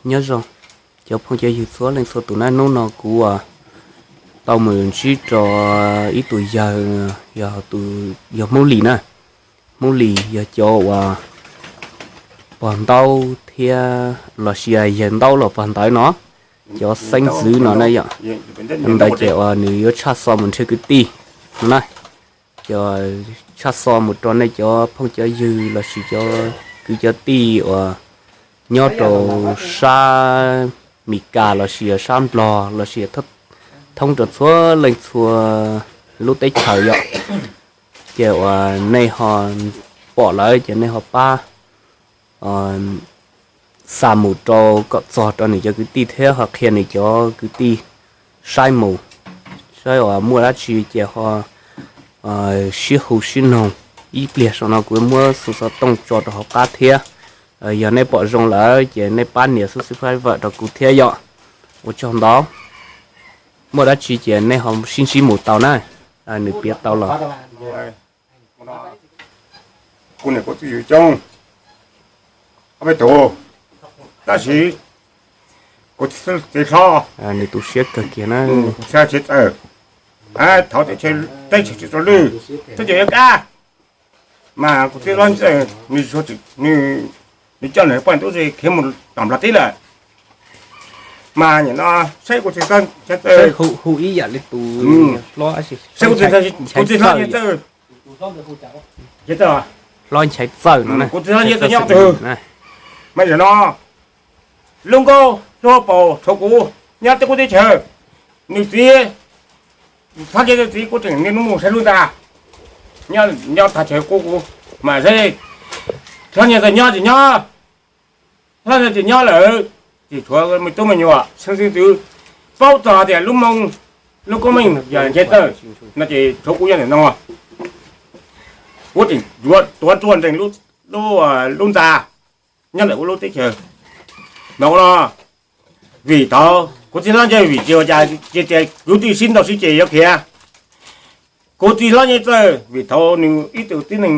Nyob zoo cov phooj cov ywg txhua leej txhua tus na, hnub no kuv tau mus ntsib rau ib tug yawg, yog tus, yog Hmoob Lis na. Hmoob Lis yog cov uas pog ntaub thiab los sis yawg ntaub los pog ntawv no, cov xeeb ntxwv no na yom. Ntawd ces uas nws yuav tshaj xo mus nrhiav kwv tij no na. Ces tshaj xo mus rau nej cov phooj cov ywg los sis cov kwv cov tij uas nyob rau sab Mes Kas los sis sab Nplog los sis thoob rau txhua leej txhua lub teb chaws yom. Ces uas nej ho pom lawm ces nej ho pab xa mus rau kom txog rau nws cov kwv tij thiab ho qhia nws cov kwv tij saib mus, saib uas muaj dab tsi ces ho sib hu sib noog. Ib pliag saum no kuv muab xov tooj tso rau hauv qab thiab. Yog nej pom zoo lawm ces nej pab nias subscribe rau kuv thiab yom. Ua tsaug ntau. Muaj dab tsi ces nej ho sib ntsib mus tau na. Nws piav tau los. Kuv niam kuv txiv yug coob ob peb tug, tab sis kuv txiv hlob, nws tu siab kawg kiag na, kuv txiv txawj, thaum teb chaws tsis tau lwj, teb chaws yuav kab, mas kuv txiv hlob ntxawm nws, nws coj nws poj niam tub se khiav mus tom Nplog teb lawm. Mas nim no saib kuv txiv hlob ntxawm, hu ib yam li tus hlob, saib kuv txiv hlob ntxawm, hlob Nchaiv Txawj no, kuv txiv hlob ntxawm nyob twg? Mas yog no, lub nkauj hlub paus tshuav kuv nyob teb kuv teb chaws, nws txiv, hlob Nchaiv Txawj txiv kuv tseem niaj hnub mus saib lub ntxa, nyob thaj chaw kuv, kuv mas saib hlob Nchaiv Txawj nyob tsis nyob, hlob Nchaiv Txawj tsis nyob lawm, ces tshuav me tub me nyuam xeeb xeeb ntxwv paub txog tias lub moo, lub koob meej yog Nchaiv Txawj no ces tshuav kuv nyob ntawm no. Kuv tseem yuav tuav ruaj nrees lub ntxa nyob ntawm kuv lub teb chaws no. Vim thaum kuv txiv hlob Nchaiv Txawj vim tsis ua cas, ces tias kwv tij sib ntaus sib ceg yuav khiav. Kuv txiv hlob Nchaiv Txawj vim thaum nws ib tug tib neeg,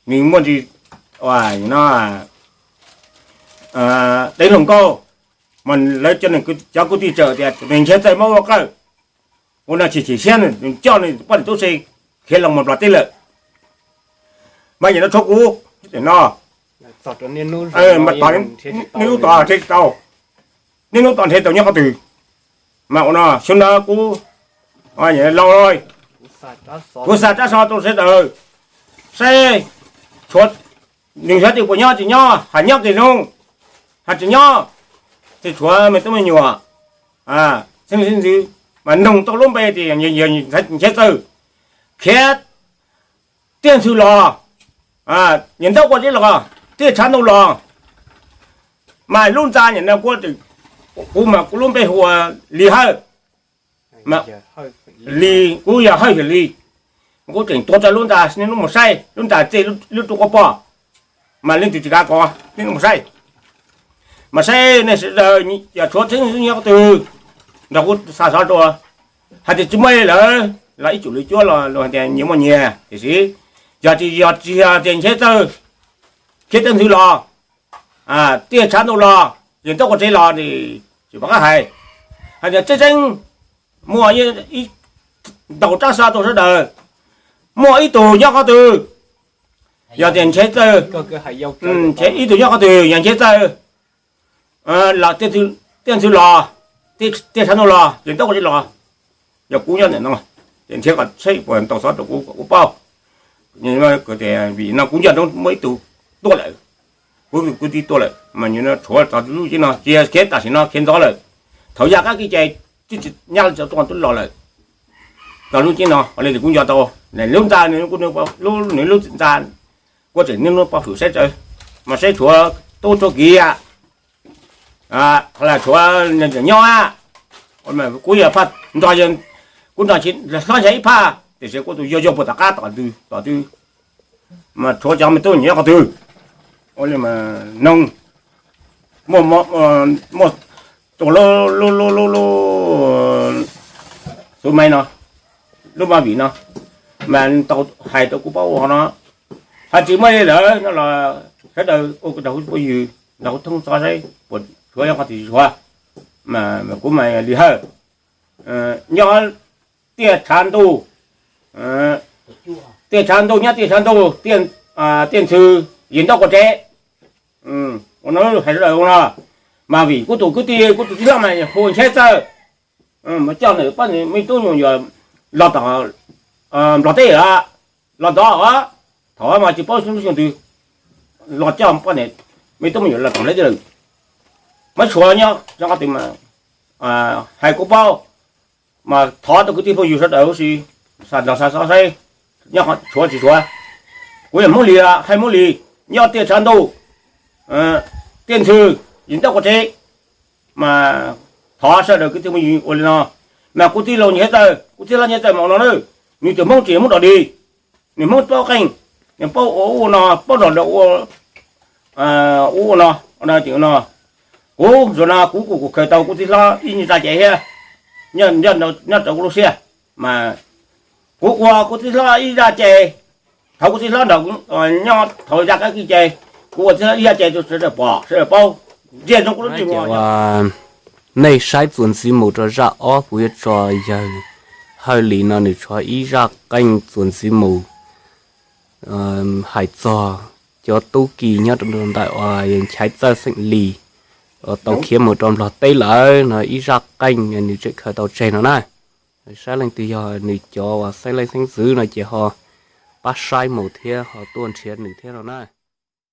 nws muaj ntsis dev hluas nkauj, mas lawv cov kwv tij txawm tias nws Nchaiv Txawj mob ua qawj, ua no chim chim siab, nws coj nws poj niam tub se khiav los mus Nplog teb lawm. Mas nim no tshuav kuv no, mas niaj hnub tom nrhiav tsis tau, niaj hnub tom nrhiav tsis tau nyob qhov twg. Mas ua no xyoo no kuv laus, kuv xa tsab xov rau sawv daws saib, tshuav nws xyov tias puas nyob tsis nyob, hais nyob ces zoo, hais tsis nyob ces tshuav me tub me nyuam xeeb xeeb ntxwv, mas noog tau lub npe tias Nchaiv Txawj khiav tiaj ntxhw los, niam ntaub quav zeb los, tiaj tshav ntuj los. Mas lub ntxa nim no kuv, kuv mas kuv lub npe hu ua Lis Hawj, Lis, kuv yog Hawj Xyooj Lis. Kuv tseem tuav tau lub ntxa, niaj hnub mus saib lub ntxa tej lub rau quaj poj, mas leej twg tsis kav kov niaj hnub mus saib. Mas saib nej sawv daws yog tshuav txheeb nyob qhov twg, nrog kuv xa xov rau. Hais tias tsis muaj li lawm los ib cum li cuab los luag hais tias nyias muaj nyias, tiam sis yog tsis yog, tsis yog tias Nchaiv Txawj khiav tiaj ntxhw los, tiaj tshav ntuj los, yog ntaub quav tsev los, tsis pom qab hais. Hais tias tseeb tseeb, muaj ib, ntaus tsab xov rau sawv daws, muaj ib tug nyob qhov twg, yog tias Nchaiv Txawj, ib tug nyob qhov twg yog Nchaiv Txawj los, tiaj ntxhw los, tiaj tshav ntuj los, yog ntaub quav tsev los, yog kuv nyob ntawm no, ces nrhiav kom saib puas ntaus xov rau kuv, kuv paub. Tias vim no kuv nco ntsoov muaj ib tug tuaj lawm, kuv, kuv tij tuaj lawm, mas nws no tshuav txog lub teb no, cia khiav tam sim no khiav ntxov lawm. Thaum yaj qab kev cai twb tsis nyab los txog tuaj twb los lawm. Txog lub teb no ua li kuv nco tau, nws lub ntxa, nws lub ntxa, kuv tseem niaj hnub pov hwm saib tsawv, mas saib tshuav tub tshuav kiv, tshuav nyob, kuv yog phaj nrog, kuv nrog hlob Nchaiv ib phaj, tiam sis kuv tus yog yog puag tom qab tom twg tom twg, mas tshuav cov me tub nyob qhov twg. Ua li mas noog, muaj, muaj tus lub, lub, lub, lub, lub xuv maiv no, lub maiv vim no, mas tau hais rau kuv paub ua no, hais tsis muaj li lawm no los sawv daws ua kuv rau kuv phooj ywg. Nrog kuv thoob xov saib puas tshuav, yog qhov twg tsis tshuav, kuv mam li hawj. Nyob Tiaj Tshav Ntuj, Tiaj Tshav Ntuj, nyob Tiaj Tshav Ntuj, Tiaj Ntxhw, Yim Ntaub Quav Tsev. Ua no hais sawv daws ua no, mas vim kuv tus kwv tij, kuv tus tij laug mas hu Nchaiv Txawj, mas coj nws poj niam me tub me nyuam los tom Nplog teb lawm, los ntxov os. Thaum mas tsis paub xyoo twg, los coj poj niam me tub me nyuam los tom Nplog teb lawm. Muab tshuav nyob qhov twg mas hais kuv paub, mas thov tus kwv tij phooj ywg sawv daws ua si xa nrog xa xov saib nyob qhov tshuav tsis tshuav. Kuv yog Hmoob Lis, hais Hmoob Lis, nyob Tiaj Tshav Ntuj, Tiaj Ntxhw, Yim Ntaub Quav Tsev. Mas thov sawv daws kwv tij phooj ywg ua li no, mas kuv tij laug Nchaiv Txawj, kuv tij laug Nchaiv Txawj mas ua no na, nws twb Hmoob tsis Hmoob dog dig, nws Hmoob paub qeej, nws paub ua ub ua no, paub nrog ua ub ua no. Kuv zaum no kuv kuj khaws tau kuv tij hlob ib zaj ces thiab, nyob rau kuv lub siab, mas kuv ua kuv tij hlob ib zaj ces, thaum kuv tij hlob nrog nyob thaum zaj qab kis ces, kuv ua tij hlob ib zaj ces rau sawv daws pom sawv daws paub. Ntsia zoo kuv lub ntsej muag. Nej saib txuas ntxiv mus rau zaj ob kuv yuav tso yawg Hawj Lis no nws tshuav ib zaj qeej txuas ntxiv mus hais txog cov tub ki nyob rau ntawm uas Nchaiv Txawj xeem Lis uas tau khiav mus rau Nplog teb lawm no ib zaj qeej nws tseem khaws tau tseg no na. Saib leej twg yog nws cov uas xeeb leej xeeb ntxwv no ces ho pab saib mus thiab ho tuaj nrhiav nws thiab no na.